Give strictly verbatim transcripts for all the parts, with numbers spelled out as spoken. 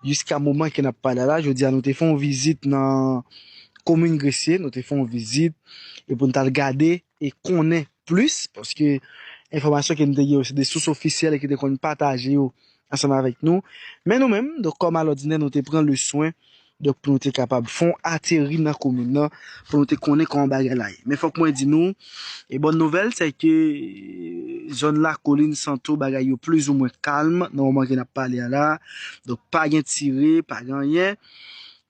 jiska moman ke n ap pale a la. Jodi a, nou te fè yon vizit nan komin Gresye, nou te fè yon vizit e pou n t al gade e konnen plis, paske enfòmasyon ke n te gen yo, se de sous ofisyèl e ki te konn pataje yo ansanm avèk nou. Men nou menm, donk, kòm alòdinè, nou te pran le swen, donk, pou nou te kapab fè yon ateri nan komin nan, pou nou te konnen kòman bagay la ye. Men fòk mwen di nou, e bòn nouvèl, se ke, e, zòn Lakolin, Santo, bagay yo plizoumwen kalm nan moman ke n ap pale a la. Donk, pa gen tire, pa gen anyen.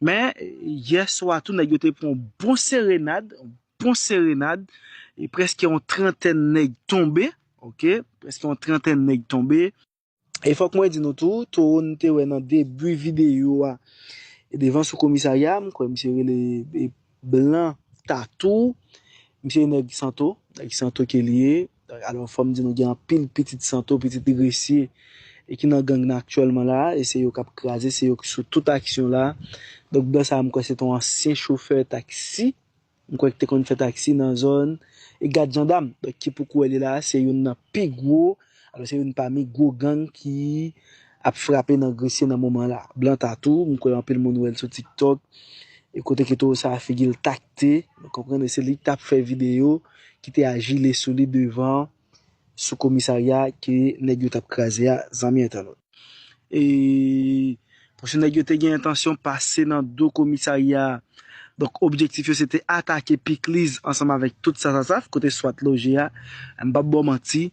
Men, e, yè swa tou, nèg yo te pran yon bon serenad, yon bon serenad, e prèske yon trantèn nèg tonbe, oke? Prèske yon trantèn nèg tonbe. E fòk mwen di nou tou, towo n te wè nan debi videyo a, e devan sou komisarya, m kwè misye rele, e, Blan Tatou. Misye nèg Santo, nèg Santo ke li ye. Alò, fò m di nou gen anpil pitit Santo, pitit Gresye, e ki nan gang nan aktyèlman la, e se yo k ap kraze, se yo ki sou tout aksyon la. Donk, Blan sa a, m kwè se te yon ansyen chofè taksi. M kwè ki te konn fè taksi nan zòn e gad jandam. Donk, ki pou kwè li la, se youn nan pi gwo, alò se youn pami gwo gang ki ap frape nan Gresye nan moman la. Blan Tatou, m kwè anpil moun wè l sou TikTok. E kote ke towo sa a figi l takte, nou konprann, e se li ki t ap fè videyo, ki te a jile sou li devan sou komisarya ke nèg yo t ap kraze a, zanmi entènot. E paske nèg yo te gen entansyon pase nan do komisarya a. Donk, objektif yo se te atake Pikliz ansanm avèk tout sa, sa, sa, kote swat loje a. M p ap ba w manti.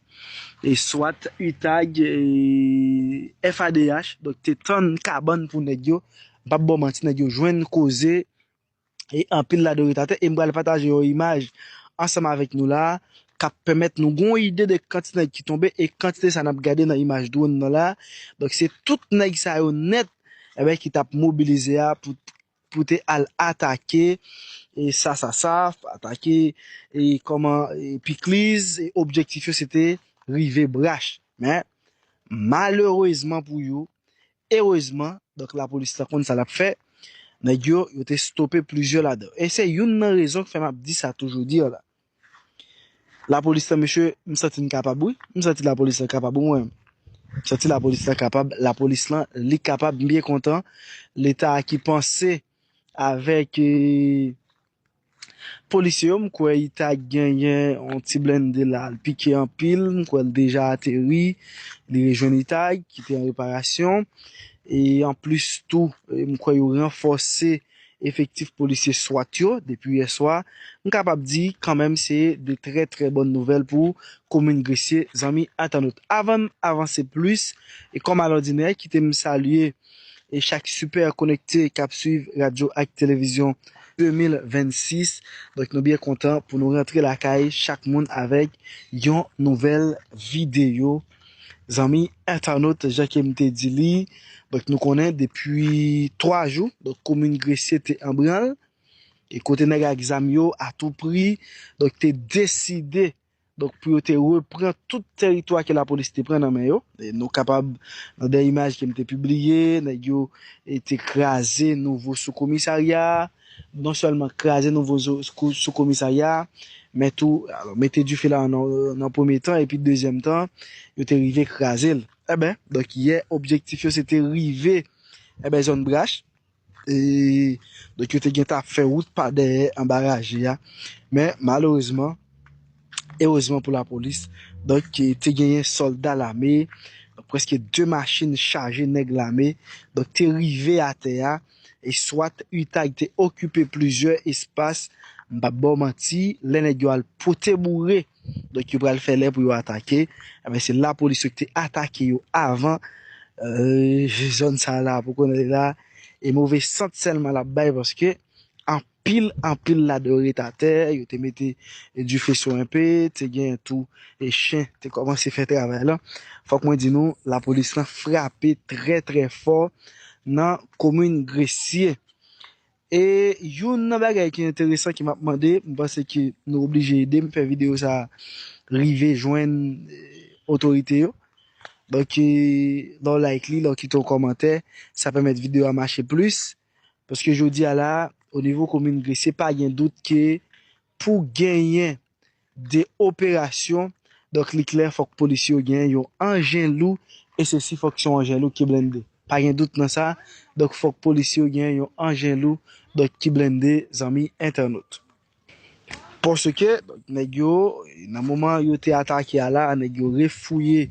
E swat, UTAG, e FADH, donk, te tann kabann pou nèg yo. M p ap ba w manti, nèg yo jwenn koze e anpil ladan yo ret atè, e m pral pataje yon imaj ansanm avèk nou la, k ap pèmèt nou gen yon ide de kantite nèg ki tonbe e kantite sa n ap gade nan imaj dwòn nan la. Donk, se tout nèg sa yo nèt, enben, ki t ap mobilize a pou, pou te al atake, e sa, sa, sa, atake, e kòman, e Pikliz, e objektif yo se te rive Brach. Men, malerezman pou yo, erezman, donk, lapolis la konn sa l ap fè. Nèg yo, yo te stope plizyè ladan yo. E se youn nan rezon k fè m ap di sa tou jodi a la. Lapolis la, mesye, m santi n kapab, wi. M santi lapolis la kapab, wi, mwen. M santi lapolis la kapab, lapolis la, li kapab, m byen kontan. Leta a ki panse avèk, e, polisye yo, m kwè li ta genyen yon ti blende la, l pike anpil, m kwè l deja ateri, li rejwenn UTAG, ki te an reparasyon. E anplis tou, e, m kwè yo ranfòse efektif polisye swat yo depi yè swa. M kapab di kanmenm se de trè, trè bòn nouvèl pou komin Gresye, zanmi entènot. Avan m avanse plis, e kòm alòdinè, kite m salye e chak sipè konekte k ap swiv radyo ak televizyon de mil vennsis. Donk, nou byen kontan pou nou rantre lakay chak moun avèk yon nouvèl videyo. Zanmi entènot, jan ke m te di li, donk, nou konnen depi twa jou, donk, komin Gresye te an branl, e kote nèg ak zam yo, a tou pri, donk, te deside, donk, pou yo te repran tout tèritwa ke lapolis te pran nan men yo. E nou kapab, nan de imaj ke m te pibliye, nèg yo, e, te kraze nouvo sou komisarya, non sèlman kraze nouvo zo-, sou, sou komisarya, men tou, alò, mete dife la nan, nan premye tan, epi dezyèm tan, yo te rive kraze l. Enben, donk, yè, objektif yo, se te rive, enben, zòn Brach. E, donk, yo te gentan ap fè wout pa dèyè anba raje a. Men, malerezman, erezman pou lapolis, donk, te genyen sòlda lame, donk, prèske de machin chaje nèg lame, donk, te rive atè a, e swat UTAG te okipe plizyè espas, m p ap ba w manti, lè nèg yo al pote boure, donk, yo pral fè lè pou yo atake, enben, se lapolis yo ki te atake yo avan, e, zòn sa la, pou konnen la, e move sant sèlman l ap bay, paske anpil, anpil ladan yo ret atè, yo te mete dife sou enpe, te gen tou, e chen te kòmanse fè travay la. Fòk mwen di nou, lapolis lan frape trè, trè fò nan komin Gresye. E youn nan bagay ki enteresan ke m ap mande, m panse ke nou oblije ede m fè videyo sa rive jwenn, e, otorite yo. Donk, e, lè w like li, lè w kite yon kòmantè, sa pèmèt videyo a mache plis. Paske jodi a la, o nivo komin Gresye, pa gen dout ke pou genyen de operasyon, donk, li klè, fòk polisye yo genyen yon anjen lou, e sesi fòk se yon anjen lou ki blende. pa gen dout nan sa. Donk, fòk polisye yo gen yon anjen lou, donk, ki blende, zanmi entènot. Paske, donk, nèg yo, nan moman yo te atake a la, nèg yo refouye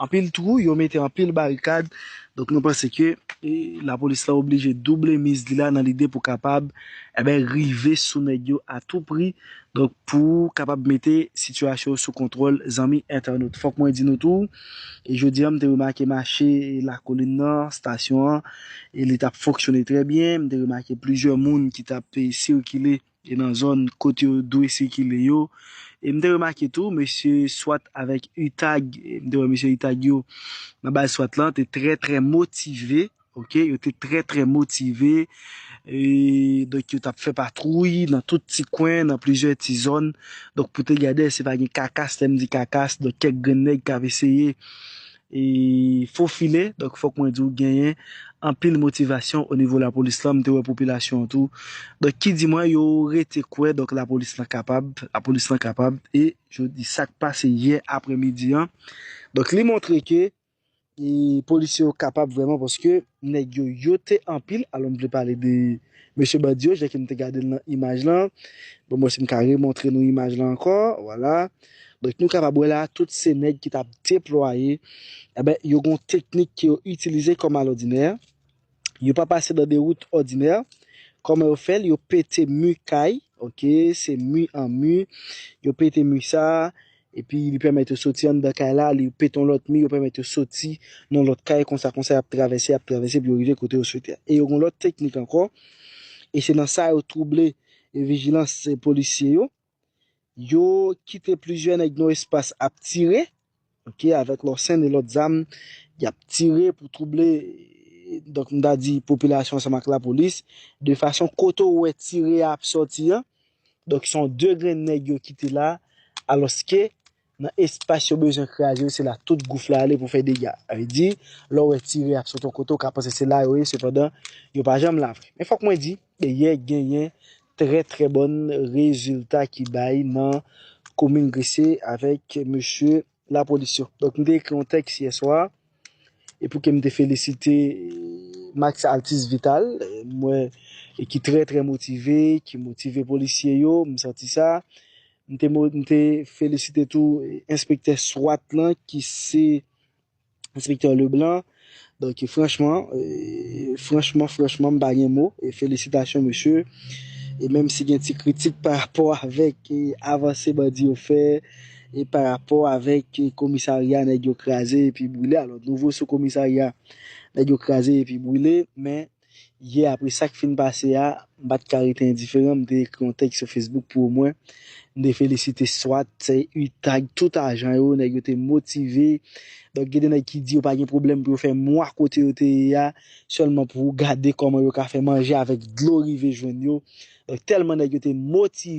anpil twou, yo mete anpil barikad. Donk, nou panse ke, e, lapolis la oblije double miz li la nan lide pou kapab, eben, rive sou nèg yo a tou pri. Donk, pou kapab mete sitiyasyon yo sou kontwòl, zanmi entènot. Fòk mwen di nou tou, e jodi a, m te remake mache Lakolin nan, stasyon an, e li t ap fonksyone trè byen. M te remake plizyè moun ki t ap, e, sikile e nan zòn kote yo dwe sikile yo. E m te remake tou, mesye swat avèk utag, e m te wè mesye utag yo nan baz swat lan te trè, trè motive, oke, yo te trè, trè motive. E, donk, yo t ap fè patwouy nan tout ti kwen, nan plizyè ti zòn. Donk, pou te gade si pa gen kakas, lè m di kakas, donk, kèk grenn nèg k ap eseye e fofile. Donk, fòk mwen di w genyen anpil motivasyon o nivo lapolis lan, m te wè popilasyon an tou. Donk, ki di mwen yo rete kwè, donk, lapolis lan kapab, lapolis lan kapab, e jodi sa k pase yè aprèmidi an. Donk, li montre ke e polisye yo kapab vrèman, paske nèg yo, yo te anpil. Alò, m vle pale de mesye bandi yo, jan ke m te gade l nan imaj lan. Bon, mwen, si m ka remontre nou imaj lan ankò, vwala. Donk, nou kapab wè la, tout se nèg ki t ap deplwaye. Eben, yo gon teknik ke yo itilize kòm alòdinè. Yo pa pase nan de wout òdinè. Kòman yo fè l? Yo pete mi kay, oke, se mi an mi. Yo pete mi sa, epi li pèmèt yo soti anndan kay la, li pete yon lòt mi, yo pèmèt yo soti nan lòt kay, konsa, konsa, y ap travèse, y ap travèse, pou yo rive kote yo swete a. E yo gon lòt teknik ankò, e se nan sa yo twouble, e, vijilans, e, polisye yo. Yo kite plizyè nèg nan espas ap tire, oke, avèk lòsèn e lòt zam, y ap tire pou twouble, donk, m ta di, popilasyon ansanm ak lapolis, de fason kote w wè tire a ap sòti an, donk, se yon de grenn nèg yo kite la, alòske nan espas yo bezwen kraze yo, se la tout gouf la ale pou fè dega. Sa vle di, lè w wè tire ap sòti yon kote, w ka panse se la yo ye, sepandan, yo pa janm la vre. Men fòk mwen di, yè genyen trè, trè bòn rezilta ki bay nan komin Gresye avèk mesye lapolis yo. Donk, m te ekri yon tèks yè swa, e pou ke m te felisite, e, Max Altis Vital, e, mwen, e ki trè, trè motive, ki motive polisye yo, m santi sa. M te mo-, m te felisite tou, e, enspektè swat lan, ki se enspektè Leblanc. Donk, franchman, e, franchman, franchman, m pa gen mo. E felisitasyon, mesye. E menm si gen ti kritik pa rapò avèk, e, avanse bandi yo fè, e pa rapò avèk, e, komisarya nèg yo kraze epi brile. Alò, nou vo sou komisarya nèg yo kraze epi brile, men yè apre sa k fin pase a, m pa t ka rete endiferan, m te ekri yon tèks sou Facebook pou omwen m te felisite swat, se utag, tout ajan yo, nèg yo te motive. Donk, gen de nèg ki di yo pa gen pwoblèm pou yo fè mwa kote yo te ye a, sèlman pou gade kòman yo ka fè manje avèk dlo rive jwenn yo. Donk, tèlman nèg yo te motive.